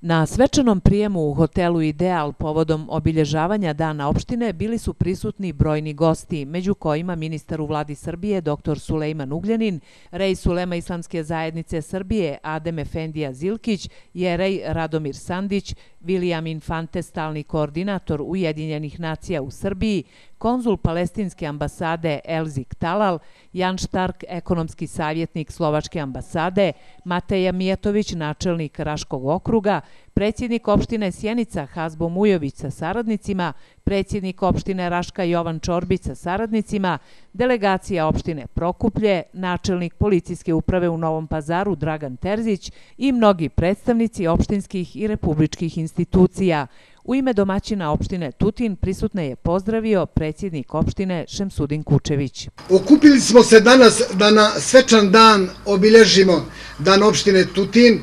Na svečanom prijemu u hotelu Ideal povodom obilježavanja Dana opštine bili su prisutni brojni gosti, među kojima ministar u vladi Srbije dr. Sulejman Ugljanin, reis ulema Islamske zajednice Srbije Adem Efendija Zilkić, jerej Radomir Sandić, William Infante, stalni koordinator Ujedinjenih nacija u Srbiji, konzul palestinske ambasade Elzik Talal, Jan Štark, ekonomski savjetnik Slovačke ambasade, Mateja Mijatović, načelnik Raškog okruga, predsjednik opštine Sjenica Hazbo Mujović sa saradnicima, predsjednik opštine Raška Jovan Čorbić sa saradnicima, delegacija opštine Prokuplje, načelnik policijske uprave u Novom Pazaru Dragan Terzić i mnogi predstavnici opštinskih i republičkih institucija. U ime domaćina opštine Tutin prisutne je pozdravio predsjednik opštine Šemsudin Kučević. Okupili smo se danas da na svečan dan obilježimo Dan opštine Tutin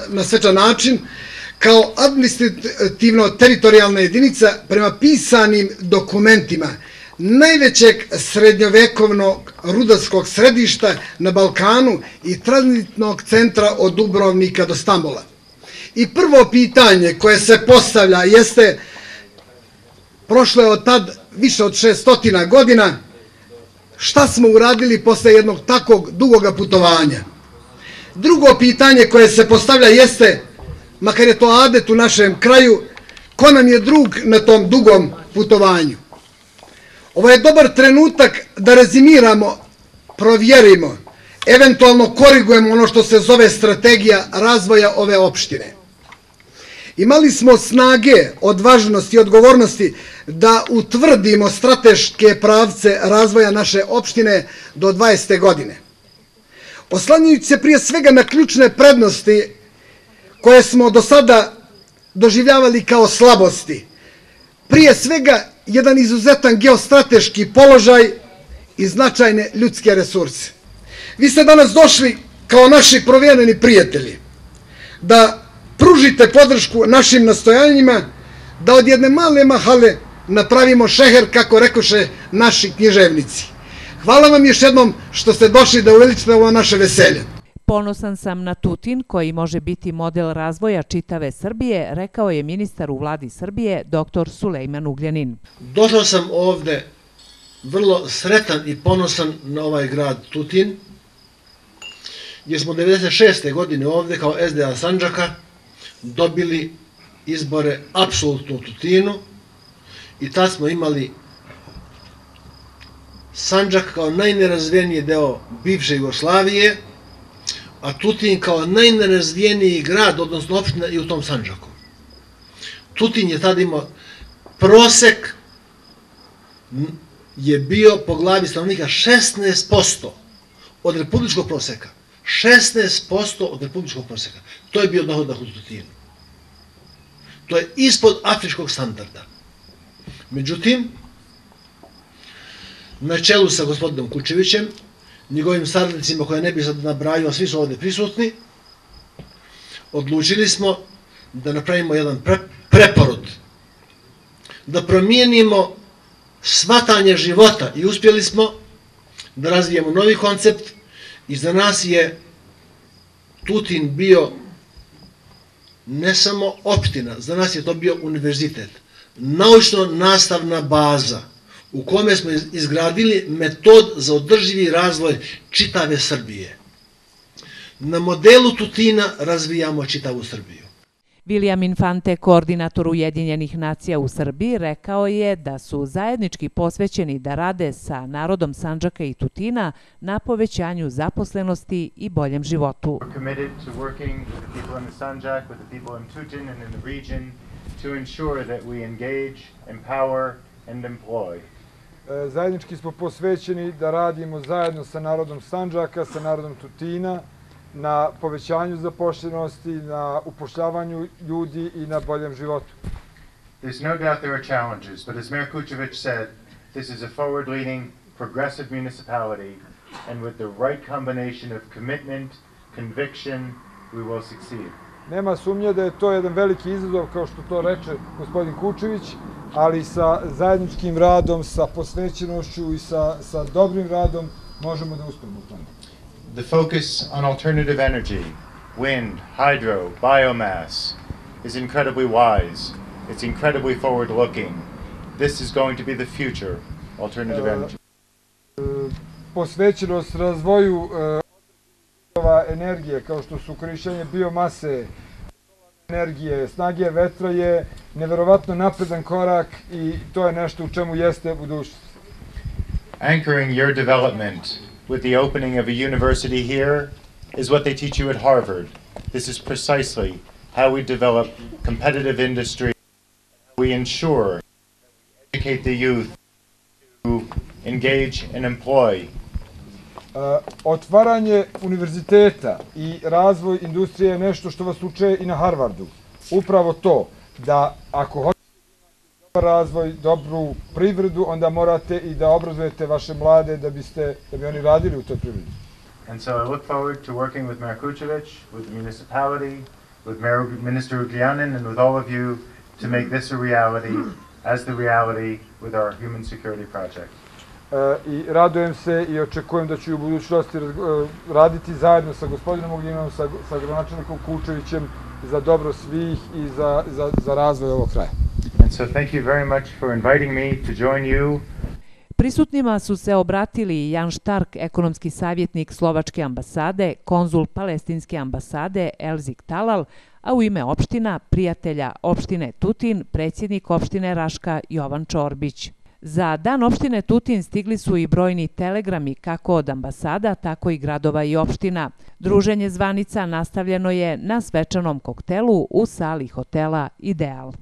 na svečan način kao administrativno-teritorijalna jedinica prema pisanim dokumentima najvećeg srednjovekovnog rudarskog središta na Balkanu i tranzitnog centra od Dubrovnika do Stambola. I prvo pitanje koje se postavlja jeste, prošlo je od tad više od 600 godina, šta smo uradili posle jednog takvog dugoga putovanja? Drugo pitanje koje se postavlja jeste, makar je to adet u našem kraju, ko nam je drug na tom dugom putovanju? Ovo je dobar trenutak da rezimiramo, provjerimo, eventualno korigujemo ono što se zove strategija razvoja ove opštine. Imali smo snage, odvažnosti i odgovornosti da utvrdimo strateške pravce razvoja naše opštine do 20. godine. Oslanjajući se prije svega na ključne prednosti koje smo do sada doživljavali kao slabosti, prije svega jedan izuzetan geostrateški položaj i značajne ljudske resurse. Vi ste danas došli kao naši provjereni prijatelji da pružite podršku našim nastojanjima da od jedne male mahale napravimo šeher, kako rekoše naši književnici. Hvala vam još jednom što ste došli da uveličite ovo naše veselje. Ponosan sam na Tutin koji može biti model razvoja čitave Srbije, rekao je ministar u vladi Srbije dr. Sulejman Ugljanin. Došao sam ovde vrlo sretan i ponosan na ovaj grad Tutin, gdje smo 1996. godine ovde kao SDA Sandžaka dobili izbore apsolutno u Tutinu i tad smo imali Sandžak kao najnerazvijeniji deo bivše Jugoslavije, a Tutin kao najnerazvijeniji grad, odnosno opština i u tom Sandžaku. Tutin je tada imao prosek je bio po glavi stanovnika 16% od republičkog proseka. 16% od republičkog proseka. To je bio dohodak u Tutinu. To je ispod afričkog standarda. Međutim, na čelu sa gospodinom Kučevićem, njegovim saradnicima koje ne bi sad nabrajio, svi su ovdje prisutni, odlučili smo da napravimo jedan preporod, da promijenimo shvatanje života i uspjeli smo da razvijemo novi koncept i za nas je Tutin bio ne samo opština, za nas je to bio univerzitet, naučno-nastavna baza u kome smo izgradili metod za održivi razvoj čitave Srbije. Na modelu Tutina razvijamo čitavu Srbiju. William Infante, koordinator Ujedinjenih nacija u Srbiji, rekao je da su zajednički posvećeni da rade sa narodom Sandžaka i Tutina na povećanju zaposlenosti i boljem životu. Zajednički smo posvećeni da radimo zajedno sa narodom Sandžaka, sa narodom Tutina, na povećanju zaposlenosti, na upošljavanju ljudi i na boljem životu. There's no doubt there are challenges, but as Mayor Kučević said, this is a forward-leaning, progressive municipality, and with the right combination of commitment, conviction, we will succeed. Nema sumnje da je to jedan veliki izazov, kao što to reče gospodin Kučević, ali sa zajedničkim radom, sa posvećenošću i sa dobrim radom možemo da uspemo u tome. The focus on alternative energy, wind, hydro, biomass, is incredibly wise. It's incredibly forward-looking. This is going to be the future alternative energy. Posvećenost razvoju energije, kao što su korišćenje biomase, energije, snage vetra je neverovatno napredan korak i to je nešto u čemu jeste budućnost. Anchoring your development with the opening of a university here is what they teach you at Harvard. This is precisely how we develop competitive industry. We ensure that we educate the youth to engage and employ. Otvaranje univerziteta i razvoj industrije je nešto što vas uče i na Harvardu. Upravo to, da ako hoćete dobar razvoj, dobru privredu, onda morate i da obrazujete vaše mlade da bi oni radili u toj privredi. And so I look forward to working with Mayor Kucevic, with the municipality, with Minister Ugljanin, and with all of you to make this a reality, as the reality with our human security project. I radujem se i očekujem da ću u budućnosti raditi zajedno sa gospodinom Ugljanom, sa gradonačelnikom Kučevićem za dobro svih i za razvoj ovog kraja. And so thank you very much for inviting me to join you. Prisutnima su se obratili Jan Štark, ekonomski savjetnik Slovačke ambasade, konzul Palestinske ambasade Elzik Talal, a u ime opština, prijatelja opštine Tutin, predsjednik opštine Raška Jovan Čorbić. Za dan opštine Tutin stigli su i brojni telegrami kako od ambasada, tako i gradova i opština. Druženje zvanica nastavljeno je na svečanom koktelu u sali hotela Ideal.